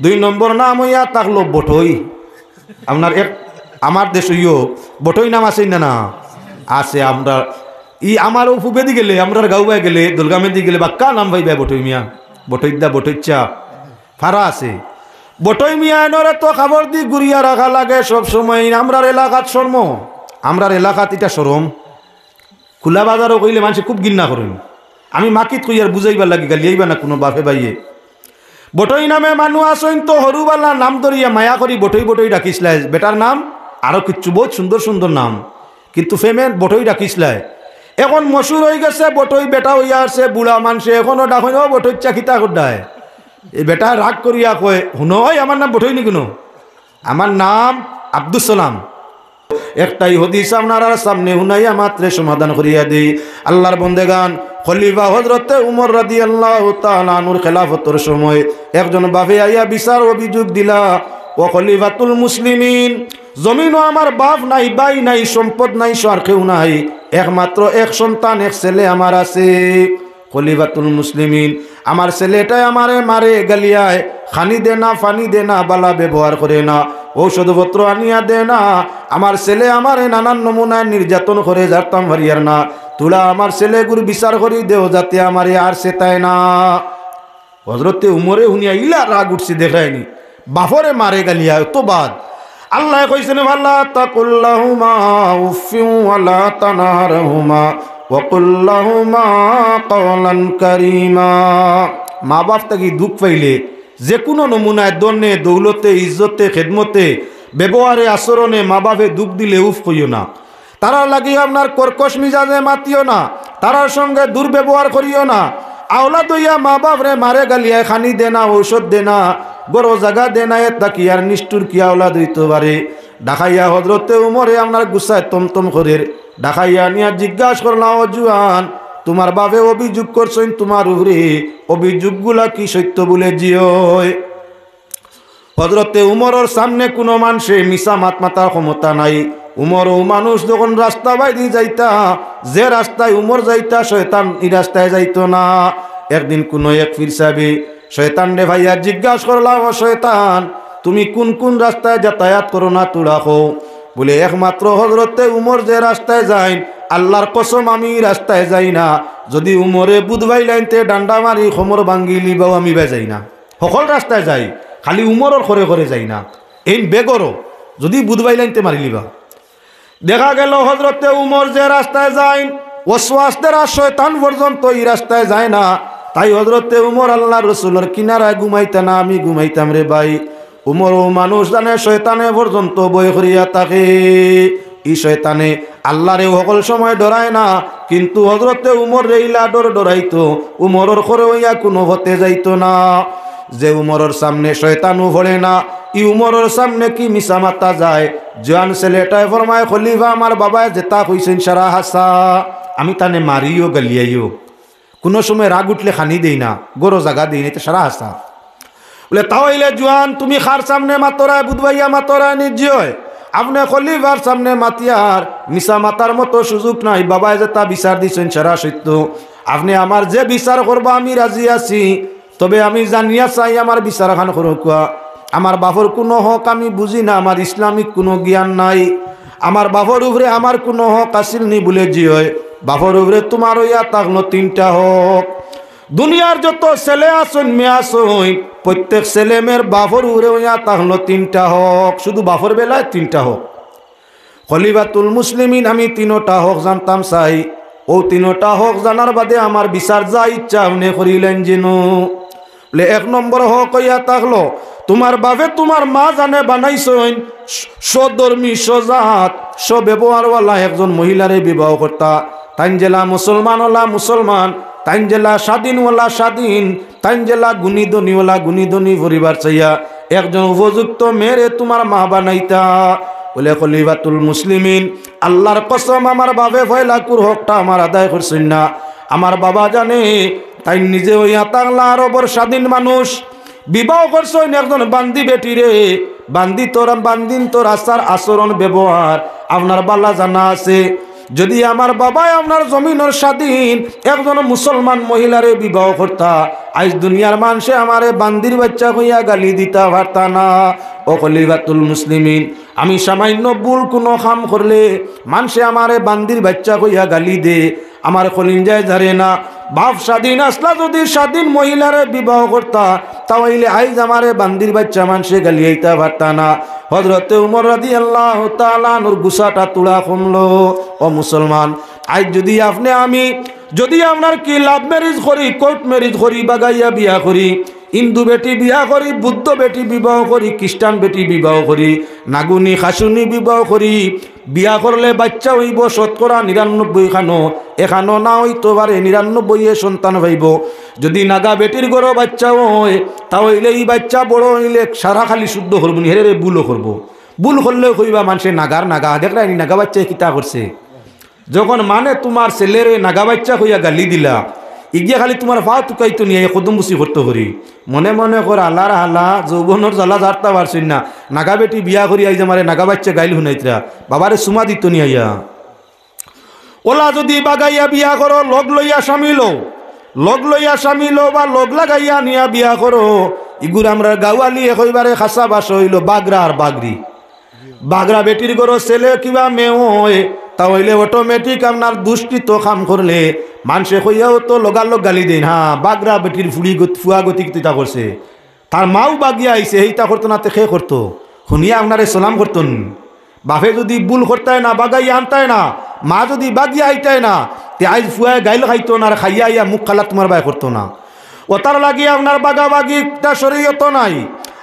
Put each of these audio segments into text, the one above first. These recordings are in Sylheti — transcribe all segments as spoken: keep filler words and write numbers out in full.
দুই নম্বর নাম অইয়া থাকলো বটই। আপনার এক, আমার দেশো ইয়ো বটই নাম আছে না, না? আছে। আমরা ই আমার অউ পূবেদি গেলে, আমরার গাঁওবায় গেলে, দলগামেদি গেলে বাক্কা নাম পাইবা বটই মিয়া, বটইদা, বটইচ্চা, ফারা আছে। বটই মিয়া এনরে তো খাবরদি ঘুরিয়া রাখা লাগে সব সময়। আমরার এলাকাত শরম, আমরার এলাকাত ইটা শরম। খোলা বাজারো কইলে মানষে খুব ঘিন্না করইন। আমি মাকিত কইয়ার বুঝাইবার লাগি, গালিয়াইবা না কুনু বাফে ভাইয়ে। বটই নামে মানুষ আছইন তো হরুবালা নাম ধরিয়া মায়া করি বটই বটই ডাকিছলায়। বেটার নাম আরো কিচ্ছু বউত সুন্দর সুন্দর নাম, কিন্তু ফেমে বটই ডাকিছলায়। এখন মশহুর অইগেছে বটই, বেটা অইয়া আছে বুড়া মানষে এখনো ডাকইন, "ও বটইচ্চা, কিতা কররায়?" এই বেটায় রাগ করিয়া কয়, "হুনো, ওই আমার নাম বটই নি কুনু, আমার নাম আব্দুস সালাম।" একটাই হাদিস আপনারার সামনে হুনাইয়া মাত্রে সমাধান করিয়া দেই। আল্লার বন্দেগান, খলিফা হজরতে উমর রাদিয়াল্লাহু তাআলা আনহুর খেলাফতর সময় একজন বাফে আইয়া বিচার অভিযোগ দিলা, "ও খলিফাতুল মুসলিমিন, জমিনো আমার বাফ নাই, ভাই নাই, সম্পদ নাই, আর কেউ নাই, একমাত্র এক সন্তান, এক ছেলে আমার আছে।" খলিফাতুল মুসলিমিন, আমার ছেলেটায় আমারে মারে গালিয়ায়, খানি দে না, পানি দে না, বালা ব্যবহার করে না, ঔষধপত্র আনিয়া দে না, আমার ছেলে আমারে নানান নমুনায় নির্যাতন করে, জারতাম পারিয়ার না, তুলা আমার ছেলেগুর বিচার করি দেও, যাতে আমারে আর সেতায় না। হজরতে উমরে হুনিয়া ইলা রাগ উঠছে, দেখরায়নি, বাফরে মারে গালিয়ায়, অত বাদ। আল্লায় কইছইন, "ফালা তাকুল লাহুমা উফফিন ওয়ালা তানহারহুমা ওয়া কুল লাহুমা কাওলান কারীমা।" মা বাফ থাকি দুখ পাইলে যে কুনু নমুনায় ধনে, দৌলতে, ইজ্জতে, খেদমতে, ব্যবহারে, আচরণে মা বাফে দুখ দিলে উফ কইও না। তারার লাগি আপনার কর্কশ মিজাজে মাতিও না, তারার সঙ্গে দুর্ব্যবহার করিও না। আওলাদ অইয়া মা বাফরে মারে গালিয়ায়, খানি দে না, ঔষধ দে না, ঘরো জাগা দে না, এত্তা কিয়ার নিষ্ঠুর কি আওলাদ অইতো পারে? ডাকাইয়া হজরতে উমরে আপনার গুসায় তমতম করের, ডাকাইয়া আনিয়া জিজ্ঞাস করলা, "ও জুয়ান, তুমার বাফে অভিযোগ করছইন তুমার উপরে, অভিযোগগুলা কি সত্য?" বুলে, "জি অয়।" হজরতে উমরর সামনে কুনু মানষে মিছা মাত মাতার ক্ষমতা নাই। উমর অউ মানুষ যখন রাস্তা বাইদি যাইতা, যে রাস্তায় উমর যাইতা, শয়তান ই রাস্তায় যাইতো না। একদিন কুনু এক পীর সাবে শয়তানরে পাইয়া জিজ্ঞাস করলা, "ও শয়তান, তুমি কুন কুন রাস্তায় যাতায়াত করো না, তুরা কও।" বুলে, "একমাত্র হজরতে উমর যে রাস্তায় যাইন, আল্লার কসম আমি ই রাস্তায় যাই না। যুদি উমরে বুধবাই লাইনতে ডান্ডা মারি কমর ভাঙ্গিলিবাও আমি বায় যাই না।" হকল রাস্তায় যাই, খালি উমরর খরে খরে যাই না। এইন বেগরো যুদি বুধবাই লাইনতে মারিলিবা। দেখা গেল হজরতে উমর যে রাস্তায় যাইন, ওয়াসওয়াস দেরা শয়তান পর্যন্ত ই রাস্তায় যায় না। তাই হজরতে উমর আল্লার রসুলর কিনারায় ঘুমাইতা না, "আমি ঘুমাইতাম রে ভাই।" উমর অউ মানুষ জানে শয়তানে পর্যন্ত ভয় করিয়া থাকে। ই শয়তানে আল্লারে হকল সময় ডরায় না, কিন্তু হজরতে উমররে ইলা ডর ডরাইতো, উমরর খরে অইয়া কুনু পথে যাইতো না। যে উমরর সামনে শয়তানও পড়ে না, ই উমরর সামনে কি মিছা মাতা যায়? জোয়ান ছেলেটায় ফরমায়, "খলিফা, আমার বাবায় যেতা কইছইন সারা হাছা, আমি তানে মারিও গালিয়াইও।" কুনু সময় রাগ উঠলে খানি দেই না, ঘরো জাগা দেই না, ইতা সারা হাছা। বুলে, "তা অইলে জুয়ান, তুমি কার সামনে মাতরায়, বুধবাইয়া মাতরায় নি?" "জি অয়।" "আপনে খলিফার সামনে মাতিয়ার, মিছা মাতার মতো সুযোগ নাই, বাবায় যেতা বিচার দিছইন সারা সত্য। আপনে আমার যে বিচার করবা আমি রাজি আছি, তবে আমি জানিয়া চাই আমার বিচারখান করউক্কা। আমার বাফর কুনু হক আমি বুঝি না, আমার ইসলামিক কুনু জ্ঞান নাই। আমার বাফর উপরে আমার কুনু হক আছিল নি?" বুলে, "জি অয়।" "বাফর উপরে তুমার অইয়া থাকলো তিনটা হক। দুনিয়ার যত ছেলে আছইন, মেয়ে আছইন, প্রত্যেক ছেলে মেয়ের বাফর উপরে অইয়া থাকলো তিনটা হক, শুধু বাফর বেলায় তিনটা হক। খলিফাতুল মুসলিমিন, আমি তিনোটা হক জানতাম চাই, অউ তিনোটা হক জানার বাদে আমার বিচার যা ইচ্ছা আপনে করিলাইন যেন।" বুলে, "এক নম্বর হক অইয়া থাকলো, তুমার বাফে তুমার মা জানে বানাইছইন, স-, স্বধর্মী, স্বজাত, স্বব্যবহারওয়ালা একজন মহিলারে বিবাহ করতা। তাইন যেলা মুসলমান অলা মুসলমান, তাইন যেলা স্বাধীন অলা স্বাধীন, তাইন যেলা গুণী ধনী অলা গুণী ধনী পরিবার চাইয়া একজন উপযুক্ত মেয়েরে তুমার মা বানাইতা।" বুলে, "খলিফাতুল মুসলিমিন, আল্লার কসম, আমার বাফে পয়লাকুর হকটা আমার আদায় করছইন না। আমার বাবা জানে, তাইন নিজে অইয়া থাকলা আরবর স্বাধীন মানুষ, বিবাহ করছইন একজন বান্দি বেটিরে, বান্দি তোর, বান্দিন তোর আচার আচরণ ব্যবহার আপনার বালা জানা আছে। যদি আমার বাবায় আপনার জমিনর স্বাধীন একজন মুসলমান মহিলারে বিবাহ করতা, আইজ দুনিয়ার মানষে আমারে বান্দির বাইচ্চা কইয়া গালি দিতা পারতা না। ও খলিফাতুল মুসলিমিন, আমি সামান্য ভুল কুনু কাম করলে মানষে আমারে বান্দির বাইচ্চা কইয়া গালি দে, আমার কলিজায় ধরে না। বাপ স্বাধীন আছলা, যদি স্বাধীন মহিলারে বিবাহ করতা, তা অইলে আইজ আমারে বান্দির বাইচ্চা মানষে গালিয়াইতা পারতা না। হযরতে উমর রাদিয়াল্লাহু তাআলা আনহুর গুসাটা তুড়া কমলো। ও মুসলমান, আইজ যদি আপনে আমি যদি আপনার কি লাভ ম্যারেজ করি, কোর্ট ম্যারেজ করি, বাগাইয়া বিয়া করি, হিন্দু বেটি বিয়া করি, বুদ্ধ বেটি বিবাহ করি, খ্রিস্টান বেটি বিবাহ করি, নাগুনি খাসুনি বিবাহ করি, বিয়া করলে বাইচ্চা অইবো শতকরা নিরানব্বই খানো, এখানো না অইতো পারে, নিরানব্বইয়ে সন্তান পাইবো। যদি নাগা বেটির ঘরো বাইচ্চা অয়, তা অইলে ই বাইচ্চা বড় অইলে সারা খালি শুদ্ধ করবো নি, হেরে ভুলও করবো। ভুল করলেও কইবা মানষে নাগার নাগা, দেখরায়নি নাগা বাইচ্চায় কিতা করছে। যখন মানে তুমার ছেলেরে নাগা বাইচ্চা কইয়া গালি দিলা, ইগিয়ে খালি তুমার পা তুকাইতো নি, এই কদম বুসি করতো করি। মনে মনে কর, "আল্লার হালা, যৌবনর জ্বালা জারতা পারছইন না, নাগা বেটি বিয়া করি আইজ আমারে নাগা বাইচ্চা গাইল হুনাইতরা, বাবারে চুমা দিতো নি আইয়া।" ওলা যদি বাগাইয়া বিয়া করো, লগ লইয়া স্বামী লও, লগ লইয়া স্বামী লও বা লগ লাগাইয়া নিয়া বিয়া করো, ইগুর আমরার গাওয়ালিয়ে কইবারে খাসা ভাষা অইলো বাগরা আর বাগরি। বাগরা বেটির ঘরো ছেলে কিবা মেয়ে অয়, তা অইলে অটোমেটিক আপনার দুষ্কৃত কাম করলে মানষে কইয়াও তো লগালগ গালি দেইন, "হ্যাঁ, বাগরা বেটির ফুড়ি গত-, ফুয়া গতি কিতা করছে, তার মাও বাগিয়া আইছে, হেইতা করতো না তে কে করতো?" হুনিয়া আপনারে সালাম করতো নি? বাপে যদি ভুল করতায় না, বাগাইয়া আনতায় না, মা যদি বাগিয়া আইতায় না, তে আইজ ফুয়ায় গাইল খাইতো না, আর খাইয়া আইয়া মুখ খালা তুমার বায় করতো না। ওতার লাগি আপনার বাগাবাগি একটা শরীয়ত নাই।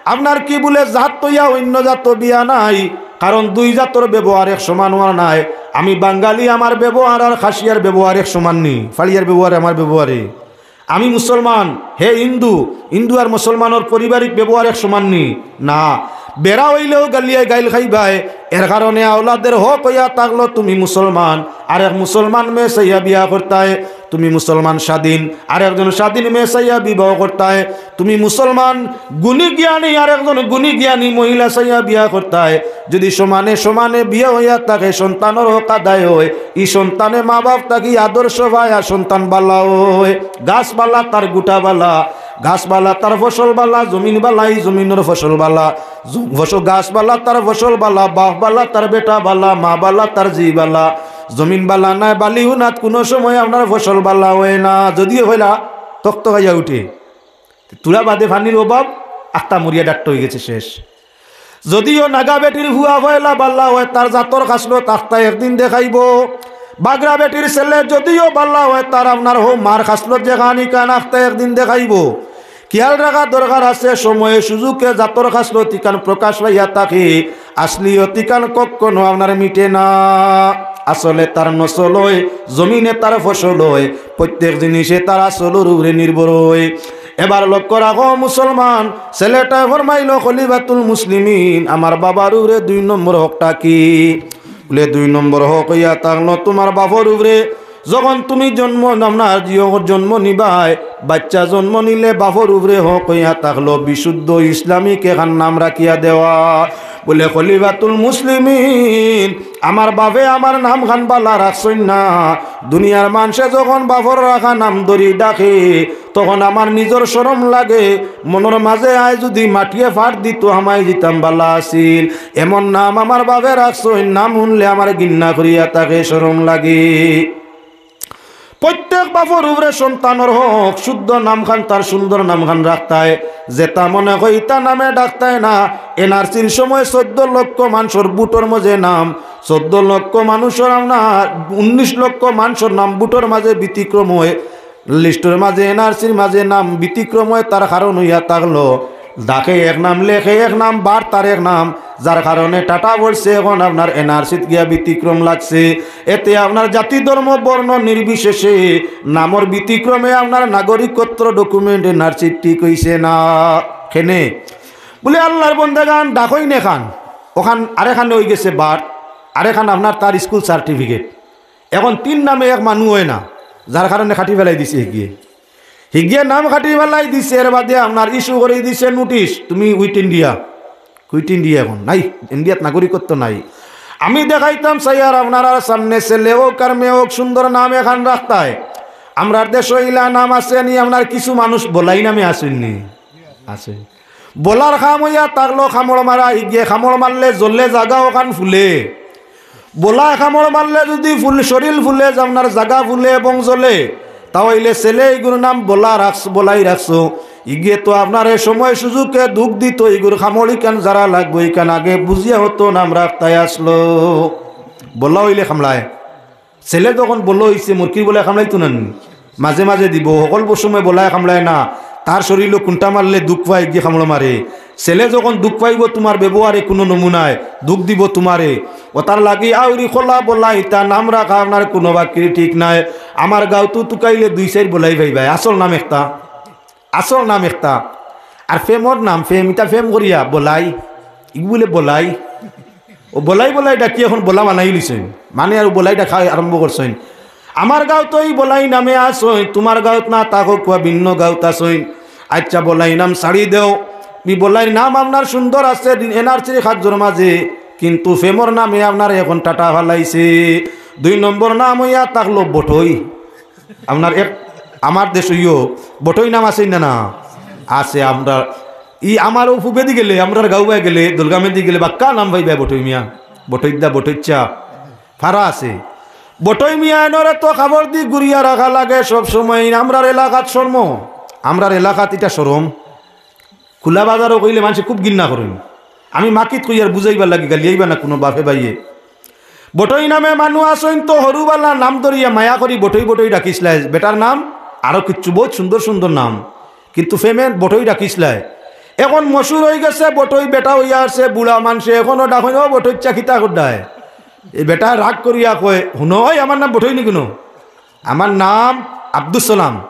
আপনার কি বলে জাত তইয়া অন্য জাত বিয়া নাই, কারণ দুই জাতর ব্যবহার এক সমান অওয়ার নায়। আমি বাঙালি, আমার ব্যবহার আর খাসিয়ার ব্যবহার এক সমান নি, ফাড়িয়ার ব্যবহার আমার ব্যবহারে। আমি মুসলমান, হে হিন্দু, হিন্দু আর মুসলমানর পারিবারিক ব্যবহার এক সমান নি? না। বেড়া অইলেও গালিয়ে গাইল খাইবায়। এর কারণে আওলাদের হক অইয়া থাকলো তুমি মুসলমান, আর এক মুসলমান মেয়ে চাইয়া বিয়া করতায়, তুমি মুসলমান স্বাধীন, আর একজন স্বাধীন মেয়ে চাইয়া বিবাহ করতায়, তুমি মুসলমান গুণী জ্ঞানী, আর একজন গুণী জ্ঞানী মহিলা চাইয়া বিয়া করতায়। যদি সমানে সমানে বিয়া অইয়া থাকে, সন্তানর হক আদায় অয়, ই সন্তানে মা বাপ থাকি আদর্শ পায়, আর সন্তান বালা অয়। গাছ বালা তার গুটা বালা, গাছ বালা তার ফসল বালা, জমিন বালা ই জমিনর ফসল বালা, জ-, ফসল, গাছ বালা তার ফসল বালা, বাপ বালা তার বেটা বালা, মা বালা তার জি বালা। জমিন বালা নায়, বালি হুনাত কুনু সময় আপনার ফসল বালা অয় না, যদিও হইলা তক্ত খাইয়া উঠে। তুরা বাদে পানির অভাব, আখতা মরিয়া ডাট্ট অইগেছে, শেষ। যদিও নাগা বেটির ফুয়া পয়লা বালা অয়, তার জাতর খাসলত আখতা একদিন দেখাইবো। বাগরা বেটির ছেলে যদিও বালা অয়, তার আপনার হউ মার খাসলত যেখান ইখান আখতা একদিন দেখাইবো। খিয়াল রাখা দরকার আছে, সময়ে সুযোগে জাতর খাসলত ইখান প্রকাশ পাইয়া থাকে, আসলিয়ত ইখান কখনো আপনার মিটে না। আসলে তার নসল অয়, জমিনে তার ফসল অয়, প্রত্যেক জিনিসে তার আসলর উপরে নির্ভর অয়। এবার লক্ষ্য রাখো মুসলমান, ছেলেটায় ফরমাইলো, "খলিফাতুল মুসলিমিন, আমার বাবার উপরে দুই নম্বর হকটা কি?" বলে, "দুই নম্বর হক অইয়া থাকলো তুমার বাপর উপরে, যখন তুমি জন্ম, আপনার জিয়র জন্ম নিবায়, বাইচ্চা জন্ম নিলে বাপর উপরে হক অইয়া থাকলো বিশুদ্ধ ইসলামিক এখান নাম রাখিয়া দেওয়া।" বলে, "খলিফাতুল মুসলিমিন, আমার বাপে আমার নাম খান বালা রাখছইন না। দুনিয়ার মানষে যখন বাপর রাখা নাম ধরি ডাকে, তখন আমার নিজর শরম লাগে, মনর মাঝে আয় যদি মাটিয়ে ফাট দিত, হামাই দিতাম বালা আছিল। এমন নাম আমার বাপে রাখছইন, নাম হুনলে আমার ঘিন্না করিয়া থাকে, শরম লাগে।" প্রত্যেক বাপর উপরে সন্তানর হক, শুদ্ধ নাম খান, তার সুন্দর নাম খান রাখতায়, যেটা মনে হয় ইটা নামে ডাকতায় না। এনআরসির সময় চৌদ্দ লক্ষ মানষর ভোটর মাঝে নাম, চৌদ্দ লক্ষ মানষর আপনার উনিশ লক্ষ মানষর নাম ভোটর মাঝে ব্যতিক্রম অয়। লিস্টর মাঝে, এনআরসির মাঝে নাম ব্যতিক্রম অয়, তার কারণ অইয়া থাকলো, ডাকে এক নাম, লেখে এক নাম, বার্তার এক নাম, যার কারণে টাটা পড়ছে, এখন আপনার এনআরসিত গিয়া ব্যতিক্রম লাগছে। এতে আপনার জাতি, ধর্ম, বর্ণ নির্বিশেষে নামর ব্যতিক্রমে আপনার নাগরিকত্ব ডকুমেন্ট এনআরসি ঠিক অইছে না। কেনে? বলে, "আল্লাহর বন্দেগান, ডাকইন এখান, ওখান আরেখানে অইগেছে বার্থ, আরেখান আপনার তার স্কুল সার্টিফিকেট।" এখন তিন নামে এক মানুষ অয় না, যার কারণে কাটি ফালাই দিছে হিগিয়ে। হিগিয়ে নাম কাটি ফালাই দিছে, এর বাদে আপনার ইস্যু করি দিছে নোটিশ, "তুমি উইথ ইন্ডিয়া, কুইট ইন্ডিয়া, এখন নাই, ইন্ডিয়াত নাগরিকত্ব নাই।" আমি দেখাইতাম চাইয়ার আপনারার সামনে, ছেলে অউক আর মেয়ে অউক, সুন্দর নাম এখান রাখতায়। আমরার দেশো ইলা নাম আছে নি? আপনার কিছু মানুষ বলাই নামে আছইন নি? আছে। বলার কাম অইয়া থাকলো কামড় মারা, ইগিয়ে কামড় মারলে জ্বলে জাগা অখান ফুলে। বলায় কামড় মারলে যুদি ফুল, শরীল ফুলে, আপনার জাগা ফুলে এবং জ্বলে, তা অইলে ছেলে ইগুর নাম বলা রাখছ-, বলাই রাখছো। ইগিয়ে তো আপনারে সময় সুযোগে দুখ দিতো, ইগুর কামড় ইখান যারা লাগবো, ইখান আগে বুঝিয়া হতো নাম রাখতায় আছলো। বলা অইলে কামড়ায়। ছেলে যখন বলো অইছে, মুরগির বলায় কামড়াইতো না নি? মাঝে মাঝে দিবো, হকল সময় বলায় কামড়ায় না। তার শরীলো কুন্টা মারলে দুখ পায়, ইগিয়ে কামড় মারে। ছেলে যখন দুখ পাইবো তুমার ব্যবহারে কুনু নমুনায়, দুখ দিবো তুমারে। অতার লাগি আউরি খোলা বলা ইতা নাম রাখা আপনার কুনু বাক্যের ঠিক নায়। আমার গাঁওত তুকাইলে দুই চাইর বলাই পাইবায়, আসল নাম একটা। আসল নাম একটা। আর প্রেমর নাম, প্রেম, ইতা প্রেম করিয়া বলাই, ইগু বুলে বলাই। অউ বলাই বলাই ডাকি এখন বলা বানাইলিছইন, মানে আর বলাই ডাকা আরম্ভ করছইন। আমার গাঁওত ই বলাই নামে আছইন, তুমার গাঁওত না থাকউক, কুয়া ভিন্ন গাঁওত আছইন। আইচ্ছা, বলাই নাম ছাড়ি দেও। ই বলাইর নাম আপনার সুন্দর আছে দিন এনআরসির কাগজর মাঝে, কিন্তু প্রেমর নামে আপনারে এখন টাটা ফালাইছে। দুই নম্বর নাম অইয়া থাকলো বটই। আপনার এক, আমার দেশো ইয়ো বটই নাম আছে না, না? আছে। আমরা ই আমার অউ পূবেদি গেলে, আমরার গাঁওবায় গেলে, দলগামেদি গেলে, বাক্কা নাম পাইবায় বটই মিয়া, বটইদা, বটইচ্ছা, ফারা আছে। বটই মিয়া এনরে তো কাপড়দি গুড়িয়া রাখা লাগে সব সময়। আমরার এলাকাত শরম, আমরার এলাকাত ইটা শরম। খোলা বাজারো কইলে মানষে খুব ঘিন্না করইন। আমি মাকিত কইয়ার বুঝাইবার লাগি, গালিয়াইবা না কুনু বাফে ভাইয়ে। বটই নামে মানুষ আছইন তো হুরুবালা নাম ধরিয়া মায়া করি বটই বটই ডাকিছলায়। বেটার নাম আরো কিচ্ছু, বউত সুন্দর সুন্দর নাম, কিন্তু প্রেমে বটই ডাকিছলায়। এখন মশহুর অইগেছে বটই, বেটা অইয়া আছে বুড়া, মানষে এখনো ডাকইন, "ও বটইচ্ছা, কিতা কররায়?" এই বেটায় রাগ করিয়া কয়, "হুনো, ওই আমার নাম বটই নি কুনু, আমার নাম আব্দুস সালাম।"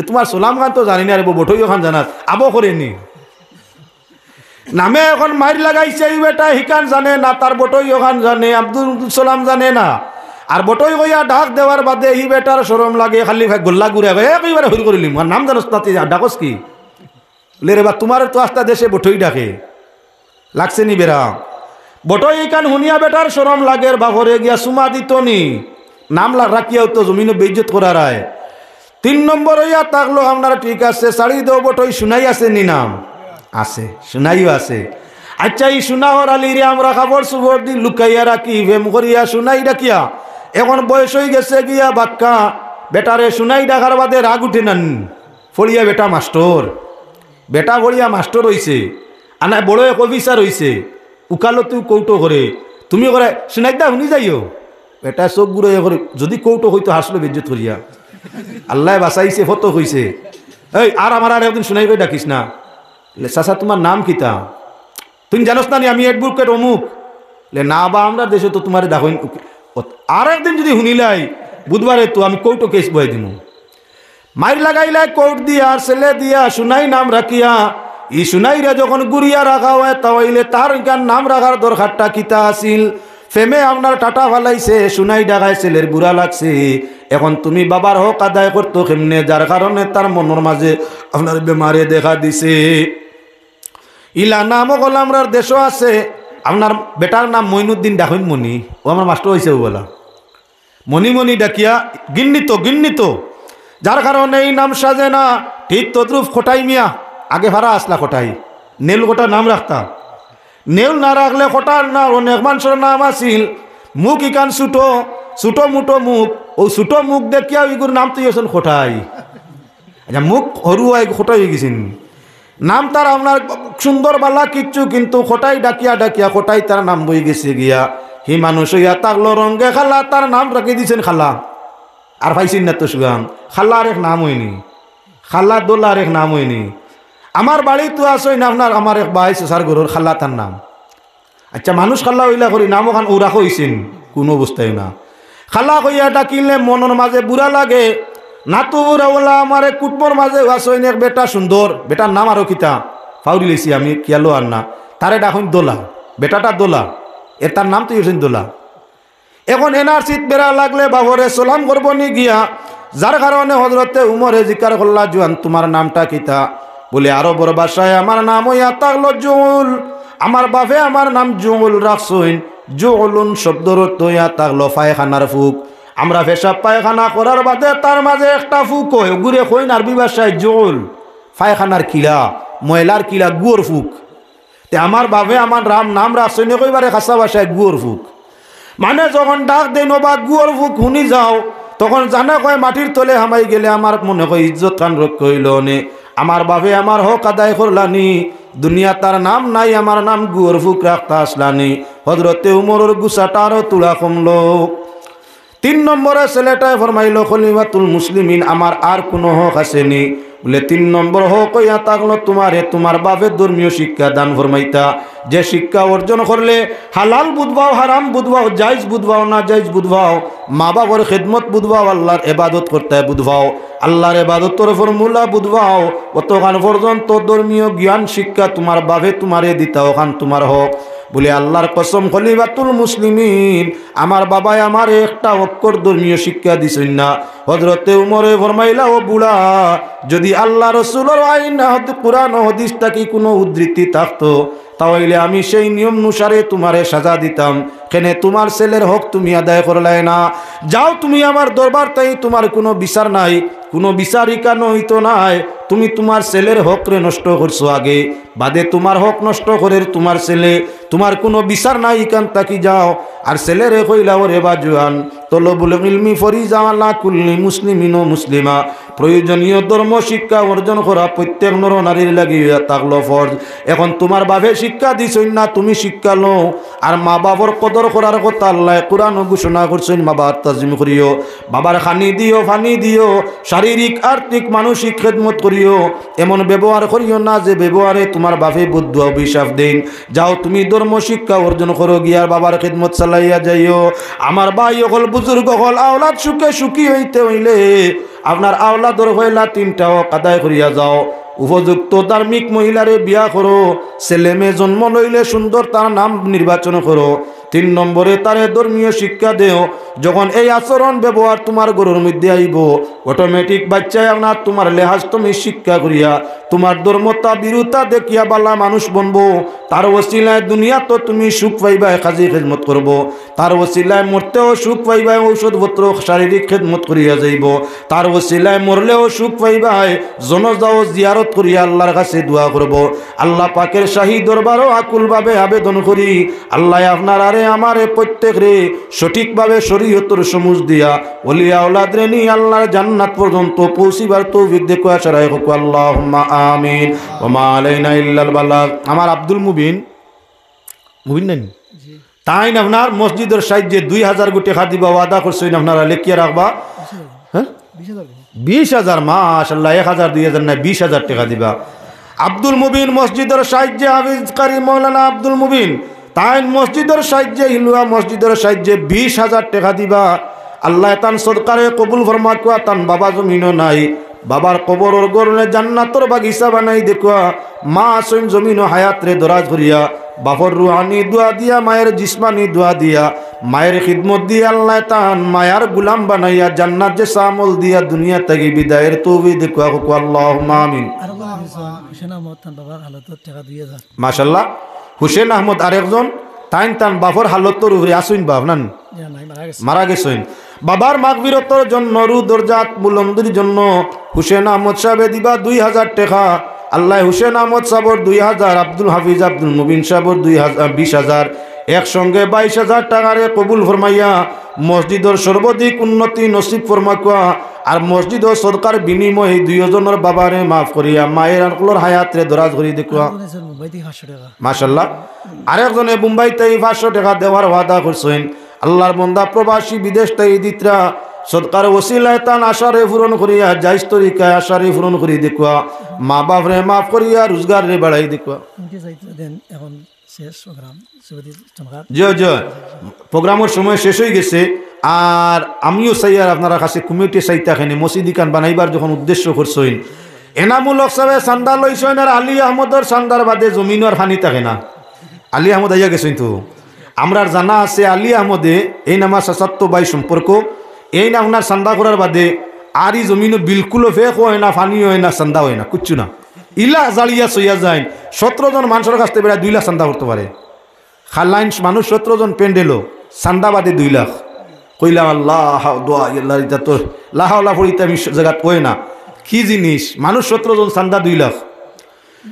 "তুমার সালাম খান তো জানি না রে, বটই অখান জানাত, আবো করে নি।" নামে এখন মাইর লাগাইছে, ই বেটা হিখান জানে না, তার বটই অখান জানে, আব্দুল সালাম জানে না। আর বটই কইয়া ডাক দেওয়ার বাদে ই বেটার শরম লাগে, খালি ভাই গল্লা ঘুরে, "এ, কইবারে হুর করিলিম, আর নাম জানোস না, তুই ডাকস কি?" বলে, "রে বা, তুমারে তো আস্তা দেশে বটই ডাকে, লাগছে নি বেড়া?" বটই ইখান হুনিয়া বেটার শরম লাগের, বাফরে গিয়া চুমা দিতো নি, নাম লা-, রাখিয়াও তো জমিনো বেইজ্জত করারায়। তিন নম্বর অইয়া থাকলো আপনার, ঠিক আছে, ছাড়ি দেও বটই, সুনাই আছে নি নাম? আছে, সুনাইও আছে। আইচ্ছা, ই সুনা হরালিরে আমরা কাপড় চুপড়দি লুকাইয়া রাখি, প্রেম করিয়া সুনাই ডাকিয়া। এখন বয়স অইগেছে গিয়া বাক্কা, বেটারে সুনাই ডাকার বাদে রাগ উঠে না নি? পড়িয়া বেটা মাস্টর, বেটা পড়িয়া মাস্টর অইছে, আর না বড় এক অফিসার অইছে, উকালতিও কোর্টো করে, তুমি করে, "সুনাইদা হুনি যাইও।" বেটা চউখ ঘুরাইয়া করে, "যুদি কোর্টো কইতো হাসলো বেইজ্জত করিয়া।" আল্লায় বাচাইছে, ফটো কইছে, "এই আর আমার আর একদিন সুনাই কই ডাকিস না।" বলে, "চাচা, তুমার নাম কিতা?" "তুই জানোস না নি আমি অ্যাডভোকেট অমুক?" বলে, "না বা, আমরার দেশো তো তুমারে ডাকইন।" "আর একদিন যুদি হুনিলাই বুধবারে, তো আমি কোর্টো কেস বওয়াই দিমু।" মাইর লাগাইলায় কোর্ট দিয়া আর ছেলে দিয়া সুনাই নাম রাখিয়া। ই সুনাইরে যখন ঘুরিয়া রাখা অয়, তা অইলে তার ইখান নাম রাখার দরকারটা কিতা আছিল? প্রেমে আপনার টাটা ফালাইছে, সুনাই ডাকায় ছেলের বুড়া লাগছে। এখন তুমি বাবার হক আদায় করতো কেমনে, যার কারণে তার মনর মাঝে আপনার বেমারে দেখা দিছে? ইলা নাম অকল আমরার দেশো আছে। আপনার বেটার নাম মইনুদ্দিন, ডাকইন মনি, অউ আমার মাস্টর অইছে অউ বলা। মনি মনি ডাকিয়া ঘিন্নিত, ঘিন্নিত। যার কারণে ই নাম সাজে না। ঠিক তদ্রূপ কটাই মিয়া, আগে ফারা আছলা কটাই, নেউল কটা নাম রাখতা। নেউল না রাখলে কটার না, অনেক মানষর নাম আছিল। মুখ ইখান ছুটো, ছুটো মুটো মুখ, অউ ছুটো মুখ দেখিয়া ইগুর নাম থইছইন কটাই। আইচ্ছা, মুখ হুরু অয়, কটাই অইগেছে নি? নাম তার আপনার সুন্দর বালা কিচ্ছু, কিন্তু কটাই ডাকিয়া ডাকিয়া কটাই তার নাম বই গেছে গিয়া। হি মানুষ অইয়া থাকলো রঙ্গে কালা, তার নাম রাখি দিছইন কালা। আর পাইছইন না তো সুগান। কালা আর এক নাম অয়নি, কালা দোলা আর এক নাম অয়নি। আমার বাড়িত আছইন আপনার, আমার এক ভাই চাচার ঘরর কালা তার নাম। আইচ্ছা, মানুষ কালা অইলা করি নাম অখান অউ রাখা অইছে নি? কুনু অবস্থায় না। কালা কইয়া ডাকিলে মনর মাঝে বুড়া লাগে। নাতু বুড়া অলা আমারে কুটুমর মাঝে আছইন এক বেটা সুন্দর, বেটার নাম আরো কিতা? পাউরি লাইছি আমি, খিয়ালো আর না। তারে ডাকইন দোলা, বেটাটা দোলা, এর তার নাম তো অইছে দোলা। এখন এনআরসিত বেড়া লাগলে বাফরে সালাম করবো নি গিয়া, যার কারণে হজরতে উমরে জিকার করলা, "জুয়ান, তুমার নামটা কিতা?" বলে, "আরবর ভাষায় আমার নাম অইয়া থাকলো জুল।" আমার বাপে আমার নাম জুহুল রাখছইন। জুহুলুন শব্দর অর্থ অইয়া থাকলো পায়খানার ফুক। আমরা পেশাব পায়খানা করার বাদে তার মাঝে একটা ফুক অয়, অগুরে কইন আরবি ভাষায় জুহুল, পায়খানার কিলা, ময়লার কিলা, গুয়র ফুক। তে আমার বাপে আমার রাম নাম রাখছইন কইবারে খাসা ভাষায় গুয়র ফুক। মানে যখন ডাক দেইন, "ওবা গুয়র ফুক হুনি যাও", তখন জানা কয় মাটির তলে হামাই গেলে আমার মনে কয় ইজ্জত খান রক্ষা অইলো নে। আমার বাপে আমার হক আদায় করলানি, দুনিয়া তার নাম নাই, আমার নাম গুয়র ফুক রাখতা আসলানি। হজরতে উমরর গুছাটা আরো তুলা কমলো। তিন নম্বরে ছেলেটায় ফরমাইলো, "খলিফাতুল মুসলিমিন, আমার আর কুনু হক আছে নি?" বুলে, "তিন নম্বর হক অইয়া থাকলো তুমারে তুমার বাপে ধর্মীয় শিক্ষা দান ফরমাইতা, যে শিক্ষা অর্জন করলে হালাল বুঝবাও, হারাম বুঝবাও, জায়েজ বুঝবাও, না জায়েজ বুঝবাও, মা বাপর খেদমত বুঝবাও, আল্লার এবাদত করতে বুঝবাও, আল্লার এবাদতর ফর্মুলা বুঝবাও, অতখান পর্যন্ত ধর্মীয় জ্ঞান শিক্ষা তুমার বাপে তুমারে দিতা, অখান তুমার হক।" বুলে, "আল্লার কসম খলিফাতুল মুসলিমিন, আমার বাবায় আমারে একটা অক্ষর ধর্মীয় শিক্ষা দিছইন না।" হজরতে উমরে ফরমাইলা, "ও বুড়া, যদি আল্লা রসুলর আইন, হাদ-, কুরআন ও হাদিস থাকি কুনু উদ্ধৃতি থাকতো, তা অইলে আমি সেই নিয়ম অনুসারে তুমারে সাজা দিতাম। কেনে তুমার ছেলের হক তুমি আদায় করলায় না। যাও তুমি আমার দরবার থাকি, তুমার কুনু বিচার নাই, কুনু বিচার ইখানো অইতো নায়। তুমি তুমার ছেলের হকরে নষ্ট করছো আগে, বাদে তুমার হক নষ্ট করের তুমার ছেলে, তুমার কুনু বিচার নাই, ইখান থাকি যাও।" আর ছেলেরে কইলা, "ওরে বা জুয়ান, তলবুল ইলমি ফরিজা আলা কুল্লি মুসলিমিন ও মুসলিমা।" প্রয়োজনীয় ধর্ম শিক্ষা অর্জন করা প্রত্যেক নর নারীর লাগি অইয়া থাকলো ফরজ। এখন তুমার বাপে শিক্ষা দিছইন না, তুমি শিক্ষা লও। আর মা বাপর কদর করার কথা আল্লায় কুরআনো ঘোষণা করছইন, মা বাবার তাজিম করিও, বাবার খানি দিও, পানি দিও, শারীরিক, আর্থিক, মানসিক খেদমত করিও। এমন ব্যবহার করিও না যে ব্যবহারে তুমার বাপে বদদুয়া অভিশাপ দেইন। যাও তুমি ধর্ম শিক্ষা অর্জন করো গিয়া, আর বাবার খেদমত চালাইয়া যাইও। আমার ভাই অকল, বুজুর্গ অকল, আওলাদ সুখে সুখী অইতে অইলে আপনার আওলাদর পয়লা তিনটা হক আদায় করিয়া যাও। উপযুক্ত ধার্মিক মহিলারে বিয়া করো, ছেলে মেয়ে জন্ম লইলে সুন্দর তার নাম নির্বাচন করো। তিন নম্বরে তারে ধর্মীয় শিক্ষা দেও। যখন এই আচরণ ব্যবহার তুমার ঘরর মধ্যে আইবো, automatic বাচ্চায় আপনার তুমার লেহাজ তুমি শিক্ষা করিয়া, তুমার ধর্মতা বীরতা দেখিয়া বালা মানুষ বনবো। তার ওসিলায় দুনিয়াত তুমি সুখ পাইবায়, কাজী খেদমত করবো। তার ওসিলায় মরতেও সুখ পাইবায়, ঔষধপত্র, শারীরিক খেদমত করিয়া যাইবো। তার ওসিলায় মরলেও সুখ পাইবায়, জনজাও জিয়ারত করিয়া আল্লার কাছে দোয়া করবো। আল্লা পাকের শাহী দরবারো আকুলভাবে আবেদন করি, আল্লায় আপনারারে আমারে প্রত্যেকরে সঠিকভাবে শরীয়তর সমুজ দিয়া অলি আওলাদরে নি আল্লার জান্নাত পর্যন্ত পৌঁছিবার তৌফিক দেউক্কা, সরাই কউক্কা, আল্লাহুম্মা আমিন। ওয়া মা আলাইনা ইল্লাল বালাগ। আমার আব্দুল মুবিন, মুবিন নানি? জি। তাইন আপনার মসজিদর সাইয্যে দুই হাজার গু টেকা দিবা, ওয়াদা করছইন আপনারা, লেখিয়া রাখবা। হ্যাঁ? বিশ হাজার। বিশ হাজার, মাশাআল্লাহ, এক হাজার, দুই হাজার নায়, বিশ হাজার টেকা দিবা। আব্দুল মুবিন মসজিদর সাইয্যে, হাফিজ কারি মৌলানা আব্দুল মুবিন, তাইন মসজিদর সাইয্যে, হিলুয়া মসজিদর সাইয্যে বিশ হাজার টেকা দিবা। আল্লায় তান সদকারে কবুল ফরমাউক্কা, তান বাবা জমিনো নাই, বাবার কবরর ঘররে জান্নাতর বাগিচা বানাই দেউক্কা, মা আছইন জমিনো হায়াতরে দরাজ করিয়া, বাপর রুহানি দোয়া দিয়া, মায়ের জিসমানি দোয়া দিয়া, মায়ের খিদমত দিয়া আল্লায় তান মায়ার গুলাম বানাইয়া জান্নাত যে আমল দিয়া দুনিয়া থাকি বিদায়ের তৌফিক দেউক্কা, কউক্কা আল্লাহুম্মা আমিন। আর আল্লাহ হুসেন আহমদ তান বাবার হালতর টেকা দুই হাজার। মাশাআল্লাহ, হুসেন আহমদ আরেকজন, তাইন তান বাপর হালতর উপরে আছইন বাপ নানি? জি, নাই, মারা গেছে। মারা গেছইন। বাবার মাগফিরতর জন্য, রুহ দরজাত বুলন্দির জন্য হুসেন আহমদ সাহেবে দিবা দুই হাজার টেকা। আল্লায় হুসেন আহমদ সাহেবর দুই হাজার, আব্দুল হাফিজ আব্দুল মুবিন সাহেবর দুই হাজার, বিশ হাজার, একসঙ্গে বাইশ হাজার টেকারে কবুল ফরমাইয়া মসজিদর সর্বাধিক উন্নতি নসিব ফরমাউক্কা। আর মসজিদর সদকার বিনিময়ে এই দুইওজনর বাবারে মাফ করিয়া মায়ের আনকলর হায়াতরে দরাজ করি দেউক্কা। আরেকজনে মুম্বাই থাকি পাঁচশো টেকা। মাশাআল্লাহ। আরেকজনে মুম্বাই থাকি পাঁচশো টেকা দেওয়ার ওয়াদা করছইন। আল্লার বন্দা প্রবাসী বিদেশ থাকি দিতরা, সদকার ওসিলায় তান আশারে পূরণ করিয়া, জায়েজ তরিকায় আশারে পূরণ করি দেউক্কা। মা বাপরে মাফ করিয়া রোজগাররে বাড়াই দেউক্কা। জি, জি। প্রোগ্রামর সময় শেষ অইগেছে। আর আমিও চাইয়ার আপনারার কাছে কমিটি চাইতা কেনে, মসজিদ ইখান বানাইবার যখন উদ্দেশ্য করছইন, এনামুল হক সাহেবে চান্দা লইছইন, আর আলী আহমদর চান্দার বাদে জমিনো আর পানি থাকে না। আলী আহমদ আইয়া গেছইন তো। আমরার জানা আছে আলী আহমদে এইন আমার চাচাতো ভাই সম্পর্ক, এইন আপনার চান্দা করার বাদে আর ই জমিনো বিলকুল ফেক অয় না, পানি অয় না, চান্দা অয় না, কিচ্ছু না। ইলা জালিয়া সইয়া যাইন। সতেরো জন মানষর কাছ থাকি বেটা দুই লাখ চান্দা করতো পারে। খালাইন মানুষ সতেরো জন প্যান্ডেলো, চান্দা বাদে দুই লাখ। কইলাম, আল্লাহ, দোয়া, আল্লাহ, ইটা তো লাহাওলা পড়িতে আমি জাগাত কই না। কি জিনিস, মানুষ সতেরো জন, চান্দা দুই লাখ।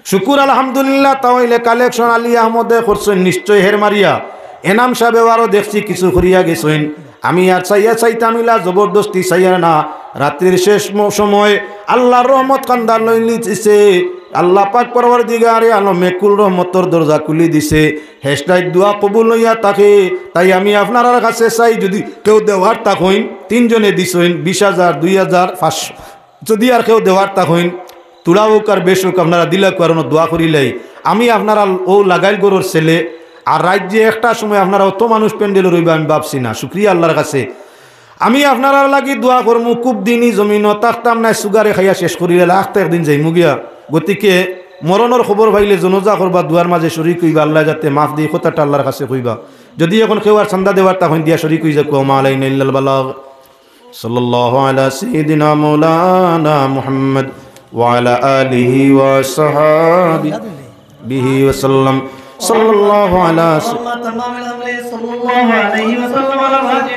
শুকুর আলহামদুলিল্লাহ, তা অইলে কালেকশন আলী আহমদে করছইন নিশ্চয় হের মারিয়া। এনাম সাহেব এবারও দেখছি কিছু করিয়া গেছইন। আমি আর চাইয়া চাইতাম ইলা জবরদস্তি চাইয়া না। রাত্রির শেষ ম-, সময় আল্লাহর রহমত কান্দার লইন দিছে। আল্লাহ পাক পরওয়ারদিগারে আলমে কুল রহমতর দরজা খুলি দিছে। হেশটাই দোয়া কবুল হইয়া থাকে। তাই আমি আপনারার কাছে চাই, যদি কেউ দেওয়ার থাকইন, তিনজনে দিছইন বিশ হাজার, দুই হাজার, পাঁচশো। যদি আর কেউ দেওয়ার থাকইন, তুলা হোক আর বেশ হোক, আপনারা দিলা কুয়ারনো দোয়া করিলাই। আমি আপনারা ও লাগাইল গরুর ছেলে, আর রাইত যে একটা সময় আপনারা অত মানুষ প্যান্ডেলো রইবা, আমি ভাবছি না। শুক্রিয়া আল্লাহর কাছে। আমি আপনারার লাগি দোয়া করমু, খুব দিনই জমিনো থাকতাম না, সুগারে খাইয়া শেষ করিলে আখতা একদিন যাইমু গিয়া। গতিকে মরণর খবর পাইলে জনাজা করবা, দোয়ার মাঝে শরিক হইবা, আল্লাহ যাতে মাফ দেই, কথাটা আল্লাহর কাছে কইবা। যদি এখন কেউ আর চান্দা দেওয়ার থাকইন দিয়া শরিক হই যাক, ওয়া মা আলাইনা ইল্লাল বালাগ। সাল্লাল্লাহু আলা সাইয়্যিদিনা মাওলানা মুহাম্মদ ওয়া আলা আলিহি ওয়া সাহবিহি ওয়া সাল্লাম। সাল্লাল্লাহু আলা সাইয়্যিদিনা